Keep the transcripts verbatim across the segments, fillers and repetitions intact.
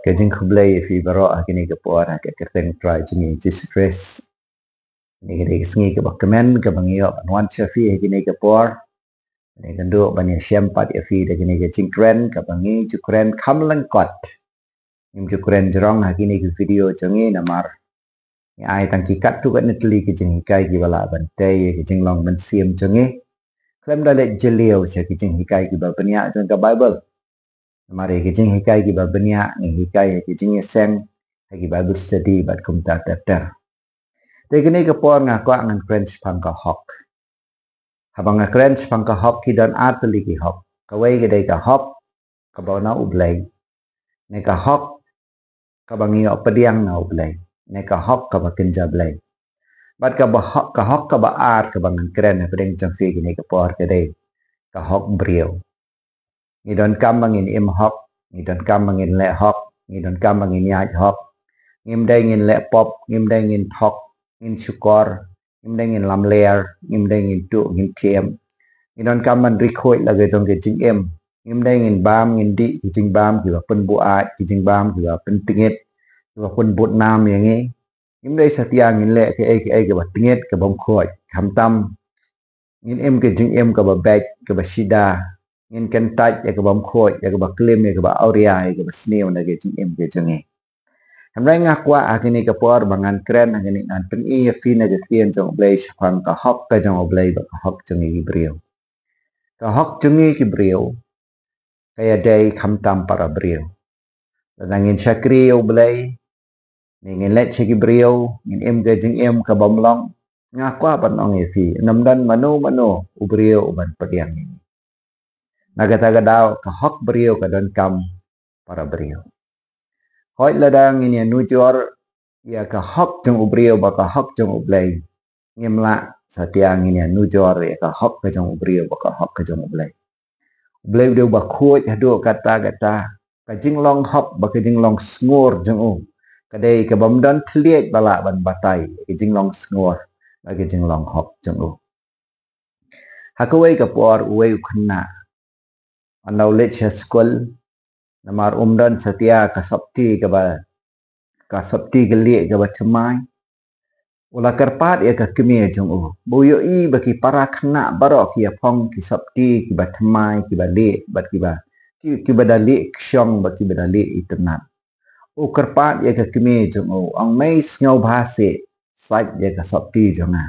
Ka jingkhublei ïa phi baroh ha kine ki por ha ka kyrteng Trai jong ngi Jisu Khrist. Kane ka dei ka sngi kaba kmen kaba ngi ïoh ban wan sha phi ha kine ki por. Kane ka dei ban ïashem pat ïa phi da kane ka jingkren kaba ngi ju kren kham lyngkot. Ngim ju kren jrong ha kine ki video jong ngi namar ngi ai tang ki katto katne tylli ki jinghikai kiba lah ban tei ïa ki jinglong mynsiem jong ngi. Khlem da leit jylliew sha ki jinghikai kiba bniah jong ka Baibl. Namar ïa ki jinghikai kiba bniah ngi hikai ha ki jingïaseng, ha ki Bible study bad kumta ter ter. Te kine ki por nga kwah ngan kren shaphang ka hok. Haba nga kren shaphang ka hok ki don ar tylli ki hok. Kawei ka dei ka hok kaba na U Blei. Ne ka hok kaba ngi ïoh pdiang na U Blei. Ne ka hok kaba kynja Blei. Bad kaba hok, ka hok kaba ar kaba ngan kren hapdeng jong phi kine ki por ka dei ka hok briew. Ngi donkam ba ngin im hok, ngi donkam ba ngin leh hok, ngi donkam ba ngin ïaid hok. Ngim dei ngin leh pop, ngim dei ngin thok, ngin shukor, ngim dei ngin lamler, ngim dei ngin tuh, ngin thiem. Ngi donkam ban ri khuid la ka jong ka jingim. Ngim dei ngin bam, ngin dih ki jingbam kiba pynbuaid, ki jingbam kiba pyntngit, kiba pynbud nam ïa ngi. Ngim dei satia ngin leh kaei kaei kaba tngit, kaba ym khuid. Khamtam ngin im ka jingim kaba beit, kaba shida. Ngin kyntait ïa kaba ym khuid, ïa kaba klim, ïa kaba awria, ïa kaba sniew na ka jingim ka jong ngi. Hynrei nga kwah ha kine ki por ba ngan kren ha kine, ngan pyni ïa phi na ka ktien jong U Blei shaphang ka hok ka jong U Blei bad ka hok jong ngi ki briew. Ka hok jong ngi ki briew ka ïadei khamtam para briew. Lada ngin shakri ïa U Blei, ne ngin leit sha ki briew, ngin im ka jingim kaba ym long, nga kwah ban ong ïa phi, ym don mano mano u briew uban pdiang ïa ngi. Na kata ka daw ka hok briew ka donkam para briew. Hooid, lada ngin ïanujor ïa ka hok jong u briew bad ka hok jong U Blei, ngim lah satia ngin ïanujor ïa ka hok ka jong u briew bad ka hok ka jong U Blei. U Blei u dei uba khuid haduh katta katta. Ka jinglong hok bad ka jinglong sngur jong u ka dei kaba ym don thylliej ba lah ban batai ka jinglong sngur bad ka jinglong hok jong u. Ha kawei ka por uwei u khynnah, ynda u leit sha skul, namar um don satia ka sopti kaba, ka sopti ka lieh kaba thymmai, u la kyrpad ïa ka kmie jong u. Ba u ïohi ba ki para khynnah baroh ki ïa phong ki sopti kiba thymmai, kiba lieh bad kiba, ki, kiba da lieh kshong bad kiba da lieh itynnad. U kyrpad ïa ka kmie jong u, ong, "Mei, sngewbha seh, sait ïa ka sopti jong nga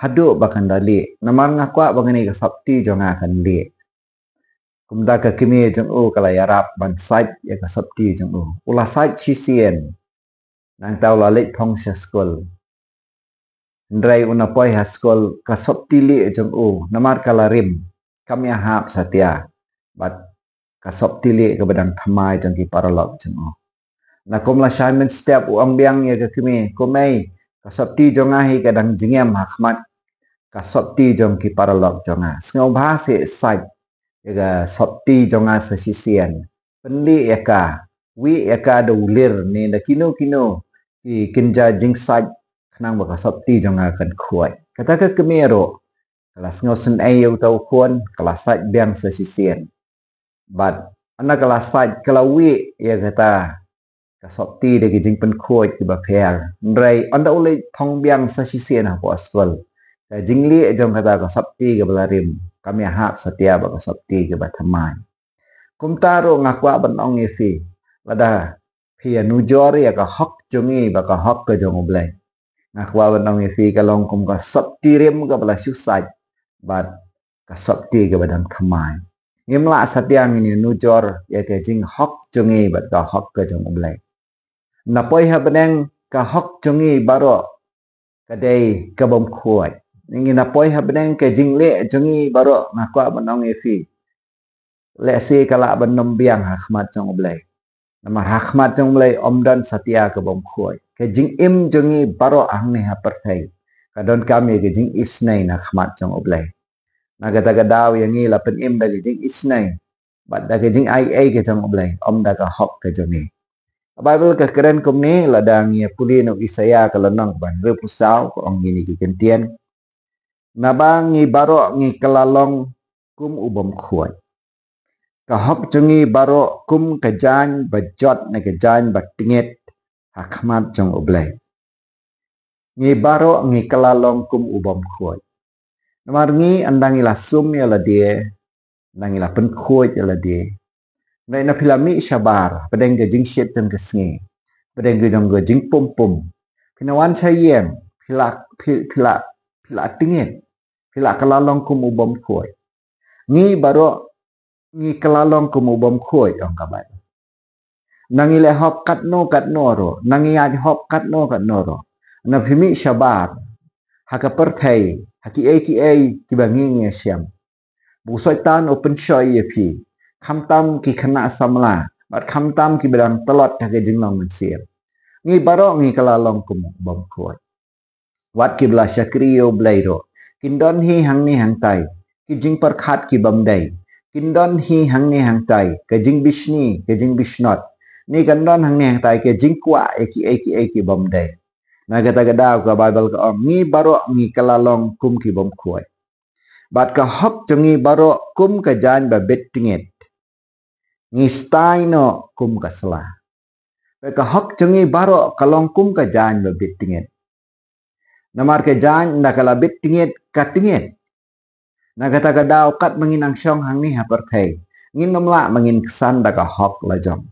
haduh ba kan da lieh, namar nga kwah ba kane ka sopti jong nga kan lieh." Kumta ka kmie jong u ka la ïarap ban sait ïa ka sopti jong u. U la sait shisien, nangta u la leit phong sha skul. Hynrei u na poi ha skul, ka sopti lieh jong u namar ka la rim, kam ïahap satia bad ka sopti lieh kaba dang thymmai jong ki paralok jong u. Na kum la shai mynstep u ong biang ïa ka kmie, "Ko mei, ka sopti jong nga hi ka dang jngem ha khmat ka sopti jong ki paralok jong nga. Sngewbha seh sait ïa ka sopti jong nga sa shisien. Pynlieh ïa ka, wieh ïa ka da u lir ne da kino kino ki kynja jingsait khnang ba ka sopti jong nga kan khuid." Kata ka kmie ruh ka la sngewsynei ïa uta u khun, ka la sait biang sa shisien. Bad ynda ka la sait, ka la wieh ïa kata ka sopti da ki jingpynkhuid kiba pher. Hynrei ynda u leit phong biang sa shisien hapoh skul, ka jinglieh jong kata ka sopti kaba la rim kam ïahap satia bad ka sopti kaba thymmai. Kumta ruh nga kwah ban ong ïa phi, lada phi ïanujor ïa ka hok jong ngi bad ka hok ka jong U Blei, nga kwah ban ong ïa phi, ka long kum ka sopti rim kaba la shu sait bad ka sopti kaba dang thymmai. Ngim lah satia ngin ïanujor ïa ka jinghok jong ngi bad ka hok ka jong U Blei. Na poi ha bneng ka hok jong ngi baroh ka dei kaba ym khuid. Ngi na poi ha bneng ka jinglieh jong ngi baroh, nga kwah ban ong ïa phi, lehse ka lah ban ym biang ha khmat jong U Blei. Namar ha khmat jong U Blei ym don satia kaba ym khuid. Ka jingim jong ngi baroh hangne ha pyrthei ka donkam ïa ka jingisynei na khmat jong U Blei. Na kata ka daw ïa ngi la pynim da ka jingisynei bad da ka jingaiei ka jong U Blei, ym da ka hok ka jong ngi. Ka Baibl ka kren kumne, lada ngi ïa pule na u Isaïah ka lynnong kaba hynriewphew saw, ka ong kine ki kyntien: "Naba ngi baroh ngi kylla long kum u bym khuid. Ka hok jong ngi baroh kum ka jaiñ ba jot ne ka jaiñ ba tngit ha khmat jong U Blei. Ngi baroh ngi kylla long kum u bym khuid. Namar ngi ynda ngi la sum ïa lade, ynda ngi la pynkhuid ïa lade, ynda phi la mih shabar, pdeng ka jingshit jong ka sngi, pdeng ka jong ka jingpum pum, phi na wan sha ïing, phi la, phi, phi la, phi la tngit, phi la kylla long kum u bym khuid. Ngi baroh ngi kylla long kum u bym khuid, ong ka Baibl. Ynda ngi leh hok katno katno ruh, ynda ngi ïaid hok katno katno ruh, ynda phi mih shabar ha ka pyrthei, ha kiei kiei kiba ngi ngi ïashem, ba u Soitan u pynshoi ïa phi, khamtam ki khynnah samla bad khamtam kiba dang tlot ha ka jinglong mynsiem, ngi baroh ngi kylla long kum u bym khuid. Wat kiba la shakri ïa U Blei ruh, kin don hi hangne hangtai ki jingpyrkhat ki bym dei, kin don hi hangne hangtai ka jingbishni, ka jingbishnot, ne kan don hangne hangtai ka jingkwah ïa kiei kiei ki bym dei. Na kata ka daw ka Baibl ka ong, ngi baroh ngi kylla long kum ki bym khuid. Bad ka hok jong ngi baroh kum ka jaiñ ba bit tngit. Ngi stai noh kum ka sla. Bad ka hok jong ngi baroh ka long kum ka jaiñ ba bit tngit. Namar ka jaiñ ynda ka la bit tngit, ka tngit. Na kata ka daw katba ngin nang shong hangne ha pyrthei, ngin ym lah ba ngin ksan da ka hok lajong.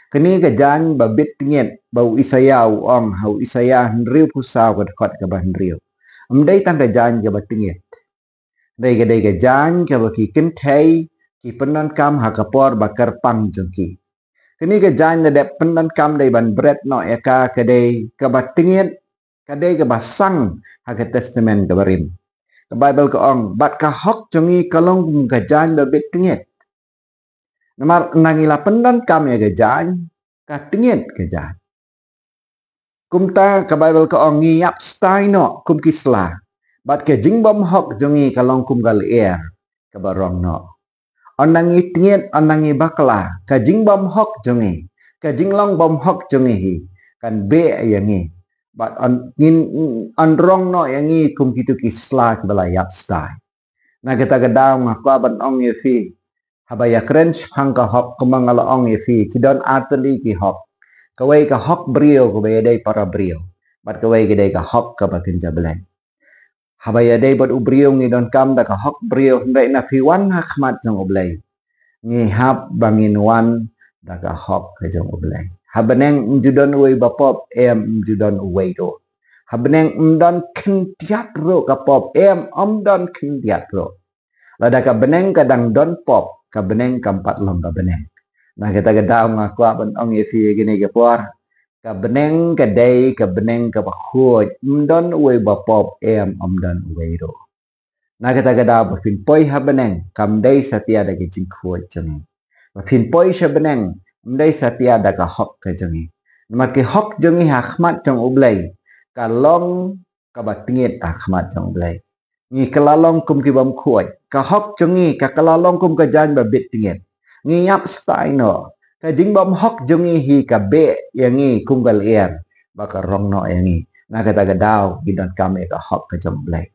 Kane ka jaiñ ba bit tngit ba u Isaïah u ong ha u Isaïah hynriewphew saw ka dkhot kaba hynriew, ym dei tang ka jaiñ kaba tngit. Dei ka, dei ka jaiñ kaba ki kynthei ki pyndonkam ha ka por ba kyrpang jong ki. Kane ka jaiñ la dep pyndonkam dei ban bret noh ïa ka, ka dei kaba tngit, ka dei kaba sang ha ka Testament kaba rim. Ka Baibl ka ong, bad ka hok jong ngi ka long kum ka jaiñ ba bit tngit. Namar ynda ngi la pyndonkam ïa ka jaiñ, ka tngit ka jaiñ. Kumta ka Baibl ka ong, ngi ïap stai noh kum ki sla, bad ka jingbymhok jong ngi ka long kum ka lyer kaba rong noh. Ynda ngi tngit, ynda ngi bakla, ka jingbymhok jong ngi, ka jinglong bymhok jong ngi hi kan beh ïa ngi, bad yn, ngin, yn rong noh ïa ngi kum kito ki sla kiba la ïap stai. Na kata ka daw nga kwah ban ong ïa phi, haba ïakren shaphang ka hok, kumba nga la ong ïa phi, ki don artylli ki hok. Kawei ka hok briew kaba ïadei para briew, bad kawei ka dei ka hok kaba kynja Blei. Haba ïadei bad u briew ngi donkam da ka hok briew, hynrei ynda phi wan ha khmat jong U Blei, ngi hap ba ngin wan da ka hok ka jong U Blei. Ha bneng ym ju don uwei ba pop, em, ym ju don uwei ruh. Ha bneng ym don khyndiat ruh ka pop, em, ym don khyndiat ruh. Lada ka bneng ka dang don pop, ka bneng kam pat long ka bneng. Na kata ka daw nga kwah ban ong ïa phi ïa kane ka por, ka bneng ka dei ka bneng kaba khuid, ym don uwei ba pop, em, ym don uwei ruh. Na kata ka daw ba phin poi ha bneng kam dei satia da ka jingkhuid jong ngi. Ba phin poi sha bneng ym dei satia da ka hok ka jong ngi. Namar ka hok jong ngi ha khmat jong U Blei ka long kaba tngit ha khmat jong U Blei. Ngi kylla long kum ki bym khuid. Ka hok jong ngi ka kylla long kum ka jaiñ ba bit tngit. Ngi ïap stai noh. Ka jingbymhok jong ngi hi ka beh ïa ngi kum ka lyer, ba ka rong noh ïa ngi. Na kata ka daw ngi donkam ïa ka hok ka jong U Blei.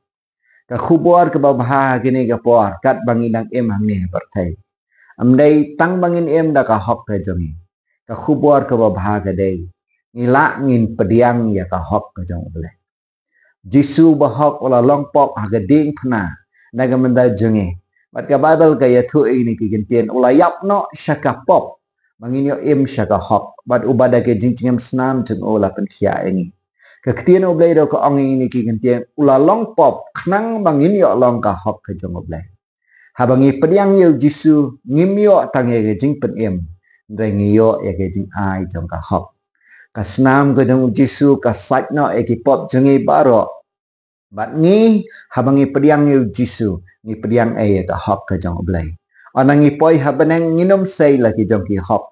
Ka khubor kaba bha ha kane ka por, katba ngi dang im hangne ha pyrthei, ym dei tang ba ngin im da ka hok ka jong ngi. Ka khubor kaba bha ka dei, ngi lah ngin pdiang ïa ka hok ka jong U Blei. Jisu bahok u la long pop ha ka diengphna na ka bynta jong ngi. Bad ka Baibl ka ïathuh ïa ngi ki kyntien, u la ïap noh sha ka pop ba ngin ïoh im sha ka hok. Bad uba da ka jingjngem snam jong u u la pynkhiah ïa ngi. Ka ktien U Blei ruh ka ong ïa ngi ki kyntien, u la long pop khnang ba ngin ïoh long ka hok ka jong U Blei. Haba ngi pdiang ïa u Jisu, ngim ïoh tang ïa ka jingpynim, hynrei ngi ïoh ïa ka jingai jong ka hok. Ka snam ka jong u Jisu ka sait noh ïa ki pop jong ngi baroh. Bad ngi, haba ngi pdiang ïa u Jisu, ngi pdiang ei ïa ka hok ka jong U Blei. Ynda ngi poi ha bneng ngin ym sei la ki jong ki hok.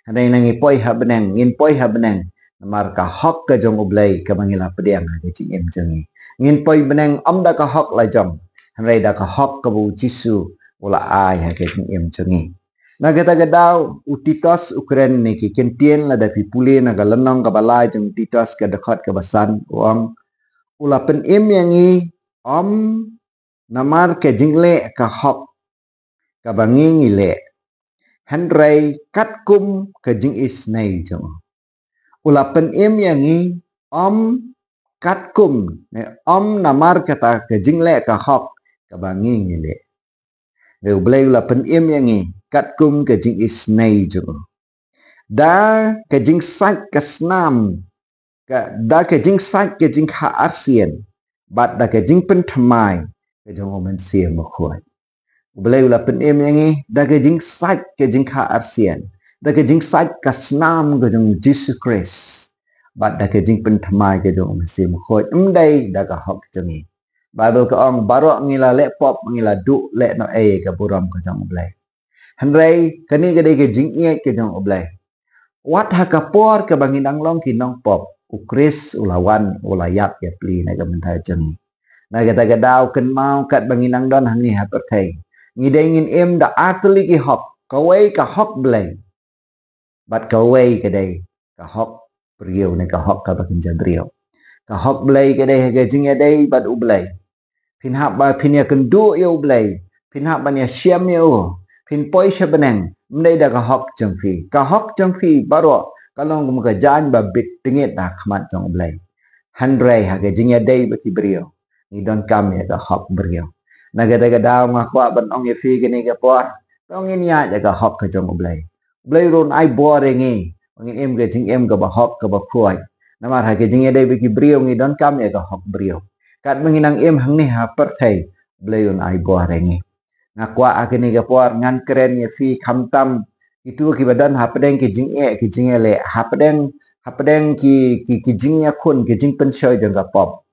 Hynrei ynda ngi poi ha bneng, ngin poi ha bneng namar ka hok ka jong U Blei kaba ngi la pdiang ha ka jingim jong ngi. Ngin poi bneng ym da ka hok lajong, hynrei da ka hok kaba u Jisu u la ai ha ka jingim jong ngi. Na kata ka daw u Titus u kren ïa ngi ki kyntien, lada phi pule na ka lynnong kaba lai jong u Titus ka dkhot kaba san, u ong, u la pynim ïa ngi ym namar ka jingleh ka hok kaba ngi ngi leh, Hynrei katkum ka jingisynei jong u, u la pynim ïa ngi, ym katkum, ne ym namar kata ka jingleh ka hok kaba ngi ngi leh. Hynrei U Blei u la pynim ïa ngi katkum ka jingisynei jong u. Da ka jingsait ka snam, ka, da ka jingsait ka jingkha arsien, bad da ka jingpynthymmai ka jong U Mynsiem Bakhuid. U Blei u la pynim ïa ngi da ka jingsait ka jingkha arsien, da ka jingsait ka snam ka jong Jisu Khrist, bad da ka jingpynthymmai ka jong U Mynsiem Bakhuid, ym dei da ka hok jong ngi. Baibl ka ong, baroh ngi la leh pop, ngi la duh lehnohei ka burom ka jong U Blei. Hynrei kane ka dei ka jingïeit ka jong U Blei. Wat ha ka por kaba ngi dang long ki nongpop, U Khrist u la wan, u la ïap ïapli na ka bynta jong ngi. Na kata ka daw, kynmaw katba ngi dang don hangne ha pyrthei, ngi dei ngin im da ar tylli ki hok. Kawei ka hok Blei, bad kawei ka dei ka hok briew, ne ka hok kaba kynja briew. Ka hok Blei ka dei ha ka jingïadei bad U Blei. Phin hap ba phin ïakynduh ïa U Blei, phin hap ban ïashem ïa u, phin poi sha bneng, ym dei da ka hok jong phi. Ka hok jong phi baroh ka long kum ka jaiñ ba bit tyngit ha khmat jong U Blei. Hynrei ha ka jingïadei bad ki briew, ngi donkam ïa ka hok briew. Na kata ka daw, nga kwah ban ong ïa phi kane ka por, to ngin ïaid ïa ka hok ka jong U Blei. U Blei u ruh un ai bor ïa ngi ba ngin im ka jingim kaba hok kaba khuid. Namar ha ka jingïadei bad ki briew ngi donkam ïa ka hok briew. Katba ngi nang im hangne ha pyrthei, U Blei un ai bor ïa ngi. Nga kwah ha kane ka por ngan kren ïa phi khamtam kito kiba don hapdeng ki jingeh ki jingeh leh, hapdeng, hapdeng ki, ki, ki jingïakhun, ki jingpynshoi jong ka pop.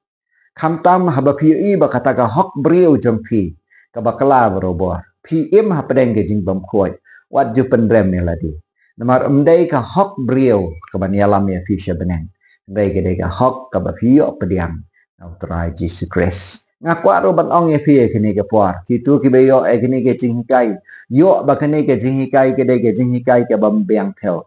Khamtam haba phi ïohi ba kata ka hok briew jong phi kaba kylla barabor, phi im hapdeng ka jingbymkhuid, wat ju pynrem ïa lade. Namar ym dei ka hok briew kaban ïalam ïa phi sha bneng, hynrei ka dei ka hok kaba phi ïoh pdiang na U Trai Jisu Khrist. Nga kwah ruh ban ong ïa phi ha kane ka por, kito kiba ïoh ïa kane ka jinghikai, ïoh ba kane ka jinghikai ka dei ka jinghikai kaba ym biang thew.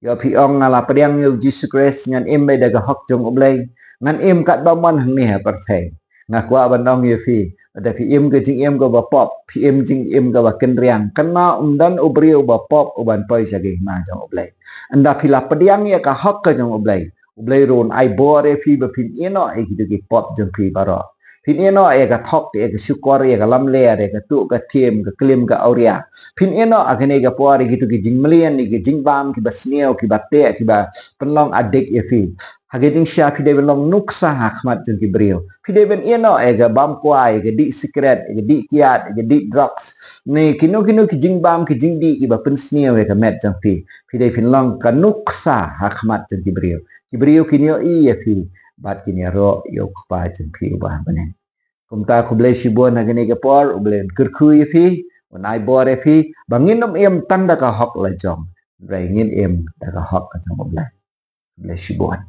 Ïoh phi ong, nga la pdiang ïa U Jisu Khrist, ngan im beit da ka hok jong U Blei, ngan im katba mon hangne ha pyrthei. Nga kwah ban ong ïa phi, lada phi im ka jingim kaba pop, phi im jingim kaba kynriang, kynmaw ym don u briew ba pop uban poi sha ka hima jong U Blei. Ynda phi la pdiang ïa ka hok ka jong U Blei, U Blei ruh un ai bor ïa phi ba phin ïehnoh ïa kito ki pop jong phi baroh. Phin ïehnoh ïa ka thok, ïa ka shukor, ïa ka lamler, ïa ka tuh ka thiem, ka klim ka awria. Phin ïehnoh ha kane ka por ïa kito ki jingmlien, ïa ki jingbam kiba sniew, kiba teh, kiba pynlong addict ïa phi. Ha ka jingshisha phi dei ban long nuksa ha khmat jong ki briew. Phi dei ban ïehnoh ïa ka bam kwai, ïa ka dih sikret, ïa ka dih kiad, ïa ka dih drugs, ne kino kino ki jingbam ki jingdih kiba pynsniew ïa ka met jong phi. Phi dei phin long ka nuksa ha khmat jong ki briew. Ki briew kin ïohi ïa phi bad kin ïaroh ïa U Kpa jong phi uba ha bneng. Kumta khublei shibun ha kane ka por, U Blei un kyrkhu ïa phi, un ai bor ïa phi ba ngin ym im tang da ka hok la jong, hynrei ngin im da ka hok ka jong U Blei. Khublei shibun.